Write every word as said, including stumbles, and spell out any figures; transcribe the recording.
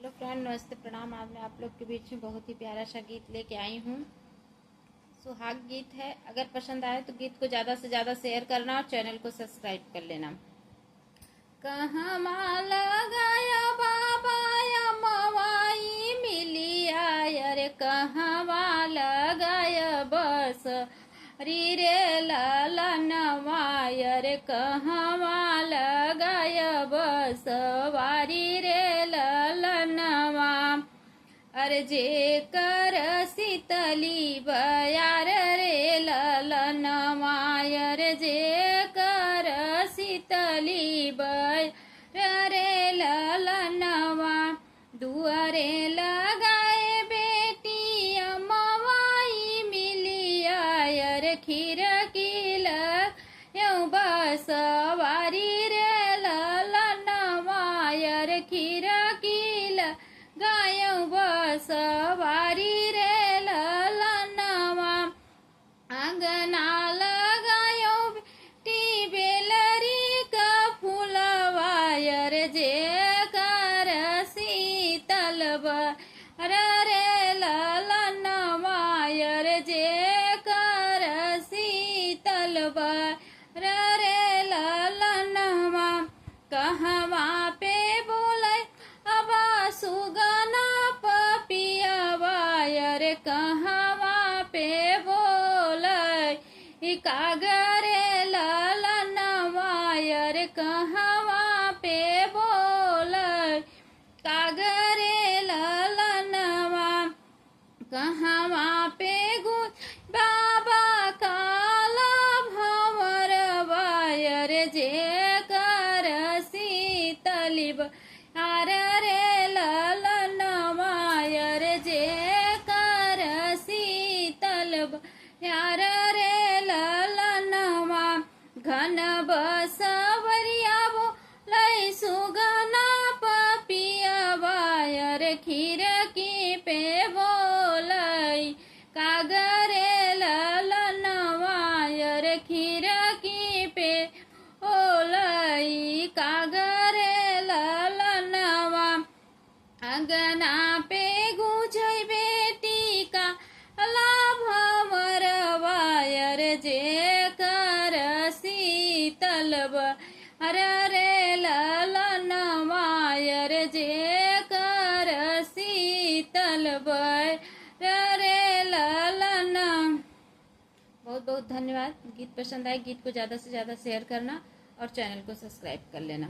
तो फ्रेंड, नमस्ते, प्रणाम। आज मैं आप लोग के बीच में बहुत ही प्यारा सा गीत लेके आई हूँ। सुहाग गीत है। अगर पसंद आए तो गीत को ज़्यादा से ज़्यादा शेयर करना और चैनल को सब्सक्राइब कर लेना। कहवा लगाय बाबा अमवाई मिलिया, अरे कहवा लगाय बस री रे ललनवा, अरे कहवा लगाय बसवारी रे ललनवा। अरे जेकर शीतली बयार रे ललनवा, अरे जेकर शीतली बयार रे ललनवा। दुआरे लगाए बेटी अमवाई मिलिया, अरे खिड़की लगायौ बसवारी रे ललनवा, अरे खिड़की लगायौ बसवारी रे ललनवा। अंगना लगायौ बेटी बेलरी का फुलवा, अरे जेकर शीतल बयार रे ललनवा, अरे जेकर शीतल बयार रे ललनवा। कहवा पे बोलै अब सुगना पपियवा, अरे कहवा पे बोलै ई कागरे ललनवा, अरे कहवा पे बोलै कागरे ललनवा। कहवा पे गूँज बाबा काला भँवरवा, अरे जेकर शीतली बयार रे ललनवा, अरे जेकर शीतल बयार रे ललनवा। घन बसवरिया बोलै सुगना पपियवा, अरे खिड़की पे बोलै कागरे ललनवा, अरे खिड़की पे बोलै कागरे ललनवा। अंगना पे गूँजै बेटी काला भँवरवा, अरे जेकर शीतल बयार रे ललनवा, अरे जेकर शीतल बयार रे ललन। बहुत बहुत धन्यवाद। गीत पसंद आए, गीत को ज़्यादा से ज़्यादा शेयर करना और चैनल को सब्सक्राइब कर लेना।